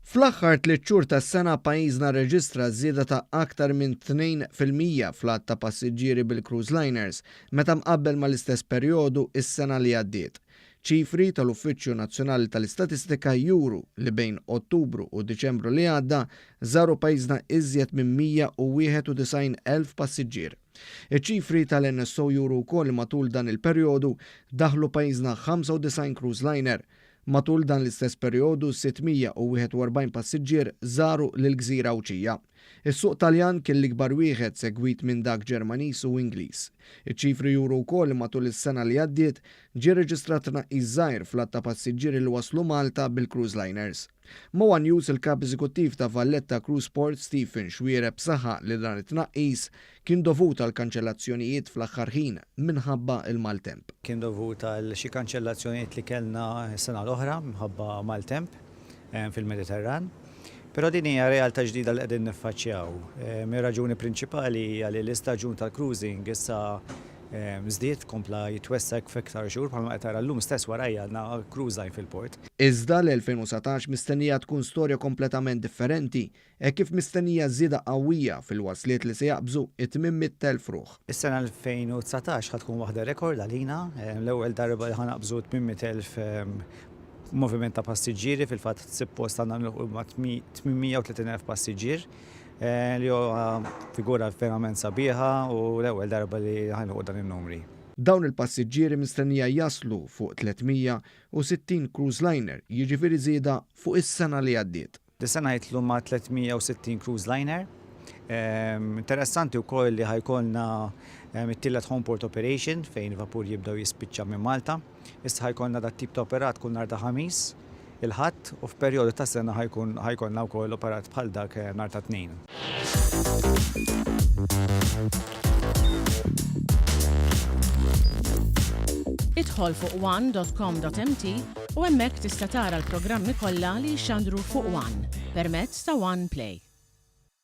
Fl-aħħar tliet xhur tas-sena pajjiżna rreġistra żieda ta' aktar minn 2% fl-għadd ta' passiġġieri bil-cruise liners meta mqabbel mal-istess perjodu s-sena li għaddiet. Ċifri tal-Uffiċċju Nazzjonali tal-Istatistika juru li bejn Ottubru u Diċembru li għadda żaru pajjiżna iżjed minn 191,000 passiġġier. Iċ-ċifri tal-NSO juru wkoll li matul dan il-perjodu daħlu pajjiżna 95 cruise liner. Matul dan l-istess perjodu 641 passiġġier żaru lill-gżira Għawdxija. Is-suq Taljan kien l-ikbar wieħed segwit minn dak Ġermaniż u Ingliż. Iċ-ċifri juru wkoll li matul is-sena li għaddiet ġie rreġistrat tnaqqis żgħir fl-għadd ta' passiġġieri li waslu Malta bil-cruise liners. Ma' one News il-Kap Eżekuttiv ta' Valletta Cruise Port Stephen Xuereb saħaq li dan it-tnaqqis kien dovut għal kanċellazzjonijiet fl-aħħar ħin minħabba l-maltemp. Kien dovut għal xi kanċellazzjonijiet li kellna s-sena l-oħra minħabba maltemp fil-Mediterran. Però din hija realtà ġdida li qegħdin niffaċċjaw. Ir-raġuni prinċipali hija li l-istaġun tal-cruising issa żdied, kompla jitwessa' f'iktar xhur bħalma qed tara llum stess warajja għandna cruise line fil-port. Iżda l-2019 mistennija tkun storja kompletament differenti hekk kif mistennija żieda qawwija fil-wasliet li se jaqbżu t-800,000 ruħ. Is-sena 2019 ħa tkun waħda rekord għalina, l-ewwel darba li ħa naqbżu 800,000 moviment ta' passiġġieri, fil-fatt suppost għandna nilħqu ma' 830,000 passiġġier li huwa figura verament sabiħa u l-ewwel darba li ħa nilħqu dan in-numri. Dawn il-passiġġieri mistennija jaslu fuq 360 cruise liner, jiġifieri żieda fuq is-sena li għaddiet. Dis-sena jidħlu ma' 360 cruise liner. Interessanti wkoll li ħa jkollna it-tielet home port operation fejn vapur jibda u jispiċċa minn Malta. Issa ħa jkollna dat-tip ta' operat kull nhar ta' Ħamis, il-Ħadd u f'perjodu ta' sena ħa jkun ħa jkollna wkoll operat bħal dak nhar ta' Tnejn. Idħol fuq one.com.mt u hemmhekk tista' tara l-programmi kollha li jixxandru fuq One permezz ta' One Play.